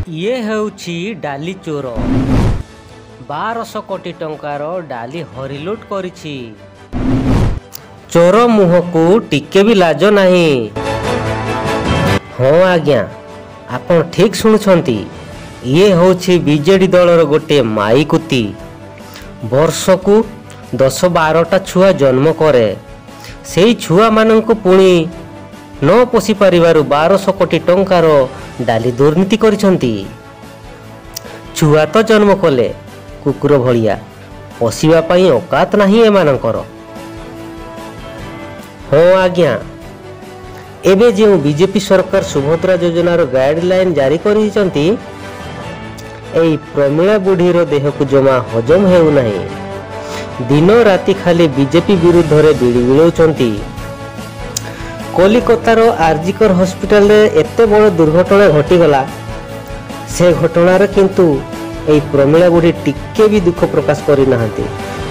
ଇଏ ହେଉଛି ଡାଲି ଚୋର। 1200 କୋଟି ଟଙ୍କାର ଡାଲି ହରିଲୁଟ କରିଛି। ଚୋର ମୁହଁକୁ ଟିକେ ବି ଲାଜ ନାହିଁ। ହଁ ଆଜ୍ଞା, ଆପଣ ଠିକ୍ ଶୁଣୁଛନ୍ତି। ଇଏ ହେଉଛି ବିଜେଡି ଦଳର ଗୋଟିଏ ମାଇକୁତି। ବର୍ଷକୁ 10 12ଟା ଛୁଆ ଜନ୍ମ କରେ। ସେଇ ଛୁଆମାନଙ୍କୁ ପୁଣି ନ ପୋଷି ପାରିବାରୁ 1200 କୋଟି ଟଙ୍କାର ଡାଲି ଦୁର୍ନୀତି କରିଛନ୍ତି। ଛୁଆ ତ ଜନ୍ମ କଲେ କୁକୁର ଭଳିଆ, ପୋଷିବା ପାଇଁ ଔକାତ ନାହିଁ ଏମାନଙ୍କର। ହଁ ଆଜ୍ଞା, ଏବେ ଯେଉଁ ବିଜେପି ସରକାର ସୁଭଦ୍ରା ଯୋଜନାର ଗାଇଡଲାଇନ୍ ଜାରି କରିଛନ୍ତି, ଏଇ ପ୍ରମିଳା ବୁଢ଼ୀର ଦେହକୁ ଜମା ହଜମ ହେଉନାହିଁ। ଦିନ ରାତି ଖାଲି ବିଜେପି ବିରୁଦ୍ଧରେ ବିଳି ବିଳଉଛନ୍ତି। କଲିକତାର ଆରଜିକର ହସ୍ପିଟାଲରେ ଏତେ ବଡ଼ ଦୁର୍ଘଟଣା ଘଟିଗଲା, ସେ ଘଟଣାରେ କିନ୍ତୁ ଏଇ ପ୍ରମିଳା ବୁଢ଼ୀ ଟିକେ ବି ଦୁଃଖ ପ୍ରକାଶ କରିନାହାନ୍ତି।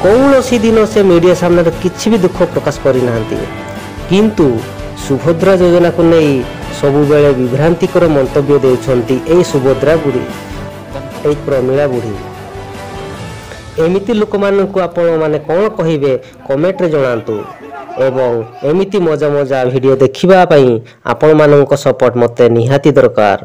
କୌଣସି ଦିନ ସେ ମିଡ଼ିଆ ସାମ୍ନାରେ କିଛି ବି ଦୁଃଖ ପ୍ରକାଶ କରିନାହାନ୍ତି। କିନ୍ତୁ ସୁଭଦ୍ରା ଯୋଜନାକୁ ନେଇ ସବୁବେଳେ ବିଭ୍ରାନ୍ତିକର ମନ୍ତବ୍ୟ ଦେଉଛନ୍ତି ଏଇ ସୁଭଦ୍ରା ବୁଢ଼ୀ, ଏଇ ପ୍ରମିଳା ବୁଢ଼ୀ। ଏମିତି ଲୋକମାନଙ୍କୁ ଆପଣମାନେ କ'ଣ କହିବେ କମେଣ୍ଟରେ ଜଣାନ୍ତୁ, ଏବଂ ଏମିତି ମଜା ମଜା ଭିଡ଼ିଓ ଦେଖିବା ପାଇଁ ଆପଣମାନଙ୍କ ସପୋର୍ଟ ମୋତେ ନିହାତି ଦରକାର।